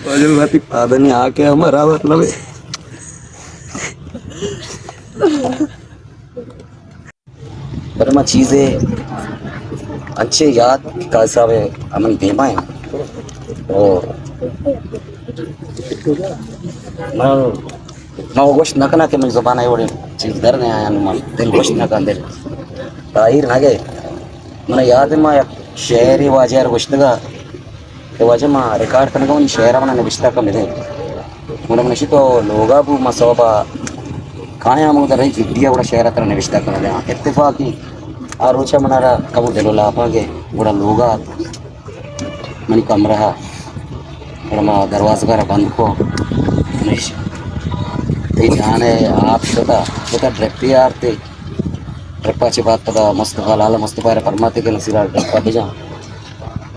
واجہ وتی پادانی آ کہ ہمارا مطلب ہے۔ پر ما چیزے انچے یاد کہ قاضی صاحب ہمن دیما ہیں۔ او من، من وہ گوشت نہ کنا کہ من زبان ہے وڑے چیز در نہیں آیا، من دل گوشت نہ کن، دل تاہیر نہ گئے۔ من یاد ہے ما یک شعر واجہ گوشتگا کہ واجہ ما ریکارڈ کنگا، منی شعر منا نوشتہ کن بدے۔ گڑا من اشی تو لوگا بو، ما صوبا کایا ہم در جدی گڑا شعر ترا نوشتہ کن دے۔ اتفاقی آ روچا منارا کمو دل و لاپا گے، گڑا لوگا منی کمرہ، گڑا ما دروازگا را بند کو۔ منش تی جانے آپ شتا، شتا ڈرپی آرتے۔ ڈرپا چہ بعد پدا مصطفی، لالا مصطفی را فرماتے کہ نصیرا ڈرپا بجا۔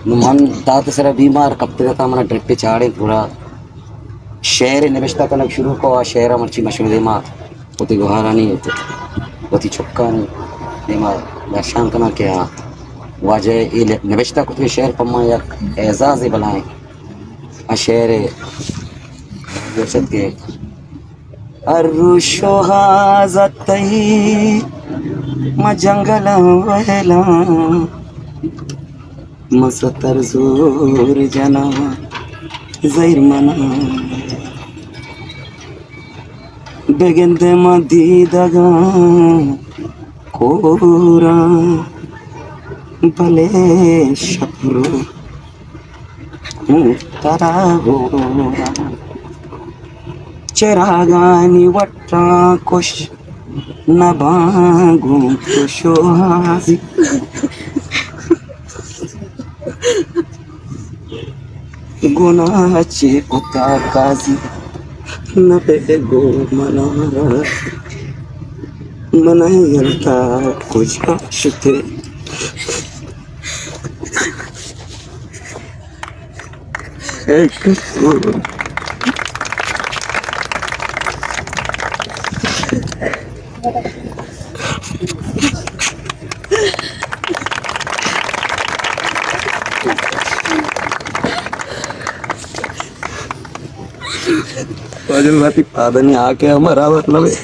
نو من دات سرا بیمار کپتگا تا، منا ڈرپے چاڑیں پورا شعر نبشتہ کنگ شروع کو، آ شعر مرچی مشہور دیما وتی گوہارانی، وتی چکانی دیما درشان کناں کہ آ واجہ اے نبشتہ کتگیں شعر پما یک اعزاز بلائیں۔ آ شعر گوشت کہ ہر روچ شوہاز ءَ تئی ما جنگلاں ویلاں، ما ستر زور جناں زہیر مناں۔ بگندے ما دیدگاں کوراں، بلے شپ رو ترا گوراں۔ چراگانی وٹاں کش نباں گوں تو شوہازی۔ گناہ چے کتا قاضی، نبے گو منا راضی۔ من یلتا کجا شتے؟ واجہ وتی پادانی آ کہ ہمارا مطلب ہے۔